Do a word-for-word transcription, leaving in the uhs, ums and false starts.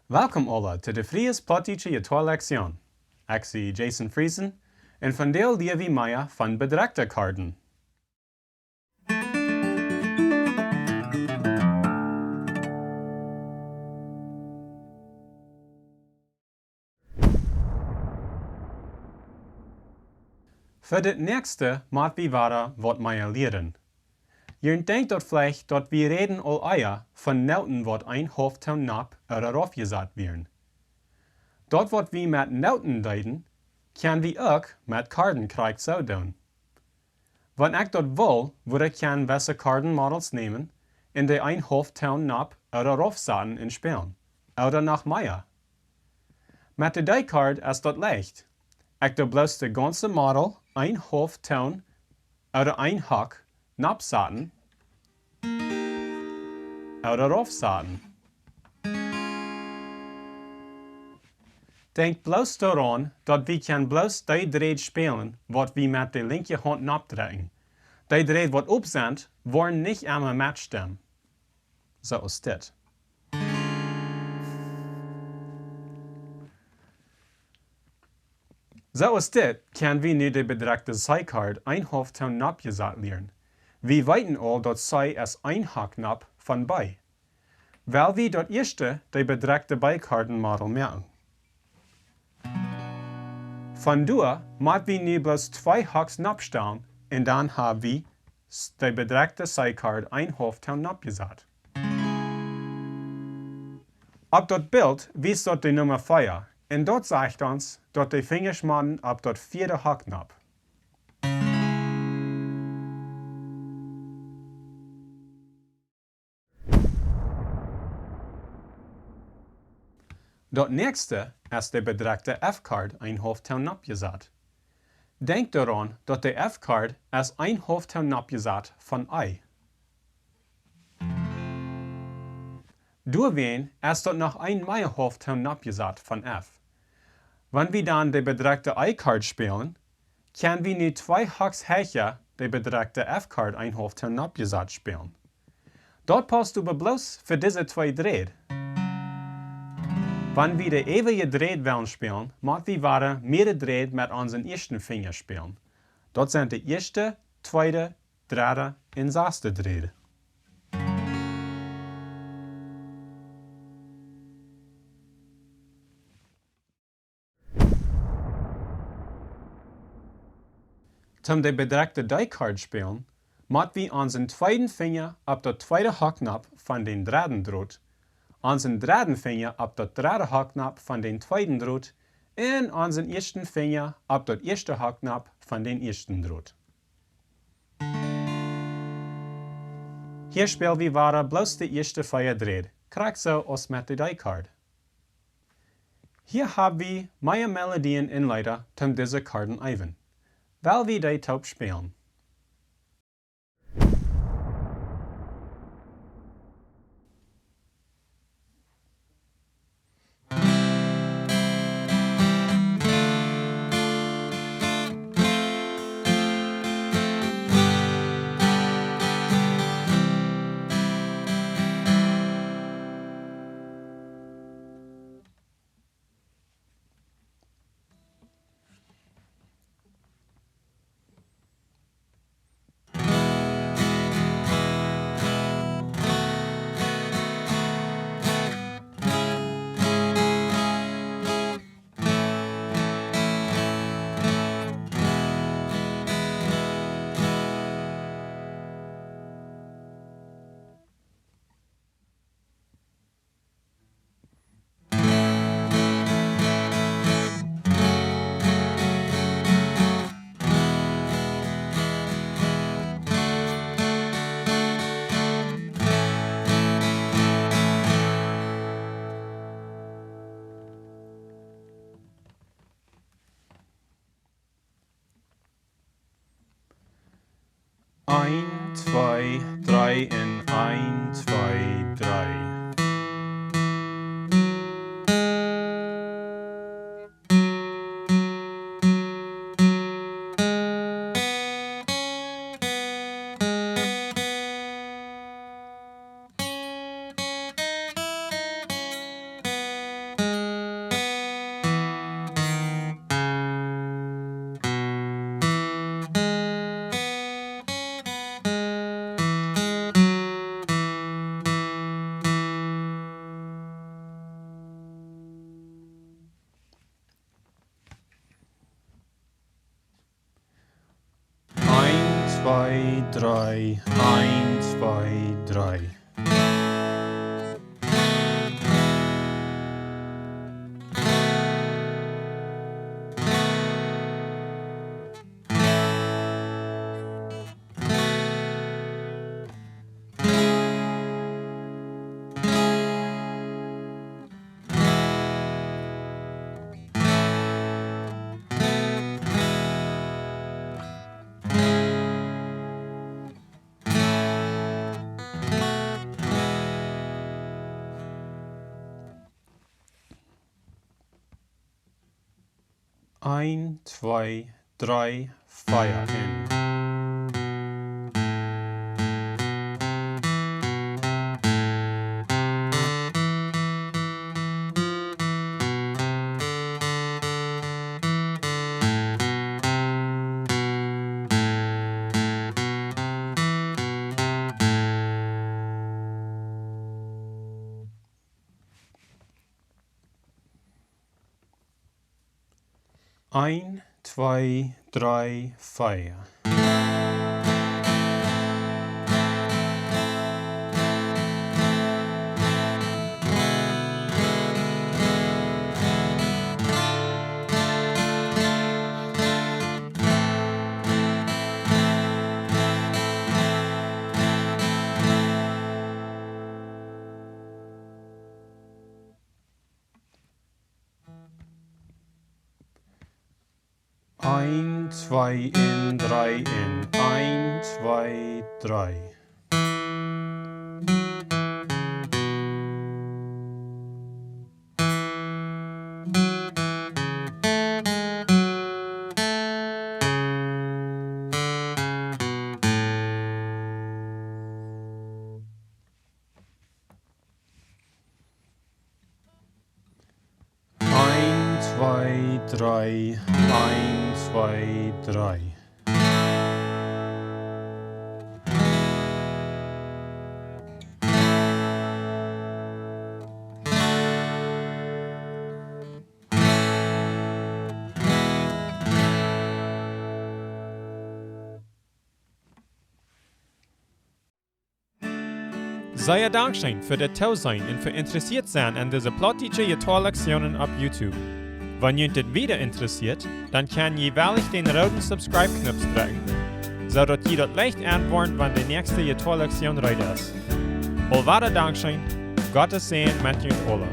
Welkom aula to de Fries Plautdietsche Jittoa Lektion. Ekj sie Jason Friesen un vondoag lia wie mea von bedrekjte Karden. Fa dit näakjste mott wie wada waut mea lieren. Jie denkjen daut veleicht, daut wie räden aul ea von Noten, waut een Haulftoon nopp ooda rauf jesat wieren. Daut, waut wie met Noten deeden, kjenn wie uk met Karden krakjt soo doonen. Wan ekj daut well, wudd ekj kjennen jewesse Kardenmodels nämen un dee een Haulftoon nopp ooda rauf saten un spälen. Ooda noch mea. Met de D-Kard es daut leicht. Ekj doo bloos de gaunze Model een Haulftoon ooda een Hock nopp saten ooda rauf saten. Denkj bloos doaraun, daut wie kjennen bloos dee Dräd spälen, waut wie met de linkje Haunt noppdrekjen. Dee Dräd, waut op sent, woaren nich emma metstemmen. Soo aus dit. Soo aus dit kjenn wie nu de bedrekjte C-Kard een Haulftoon nopp jesat lieren. Wie weeten aul, daut C es een Hock nopp von B. Well wie daut ieeschte de bedrekjte B-Kardenmodel moaken. Von doa mott wie nu bloos twee Hocks noppstalen un dan hab wie s-, de bedrekjte C-Kard een Haulftoon nopp jesat. Opp daut Bilt wiest daut de Numma vea un daut sajcht ons, daut de Finjasch motten opp daut vieede Hock nopp. Daut näakjste es de bedrekjte F-Kard een Haulftoon nopp jesat. Denkj doaraun, daut de F-Kard es een Haulftoon nopp jesat von E. Doawäajen es daut noch een mea Haulftoon nopp jesat von F. Wan wie dan de bedrekjte E-Kard spälen, kjenn wie nu twee Hocks hecha de bedrekjte F-Kard een Haulftoon nopp jesat spälen. Daut pausst oba bloos fa dise twee Dräd. Wan wie de äwaje Dräd wellen spälen, mott wie wada mea Dräd met onsen ieeschten Finja spälen. Daut sent de ieeschte, tweede, dredde un sasde Dräd. Toom de bedrekjte D-Kard spälen, mott wie onsen tweeden Finja opp daut tweede Hocknopp von dän dredden Drot, onsen dredden Finja opp daut dredde Hocknopp von dän tweeden Drot un onsen ieeschten Finja opp daut ieeschte Hocknopp von dän ieeschten Drot. Hia späl wie wada bloos de ieeschte vea Dräd, krakjt soo aus met de D-Kard. Hia hab wie mea Melodien un Leeda toom dise Karden eewen. Well wie dee toop spälen. Eent, twee, dree un eent, twee, dree. Drei, eins, zwei, drei. Eins, zwei, drei, vier. Eins, zwei, drei, vier. Eins, zwei, un drei, un eins, zwei, drei. Eins, zwei, drei, eins, zwei, drei. Sea dankscheen fa daut Toseenen un fa interessieet sennen aun dise plautdietsche Jittoa-Lektionen opp YouTube. Wan junt dit wada interessieet, dan kjenn jie veleicht dän rooden Subscribe-Knoop drekjen, soo daut jie daut leicht enwoaren, wan de näakjste Jittoa-Lektion reed es. Aulwada dankscheen, Gott sien Säajen met junt aula.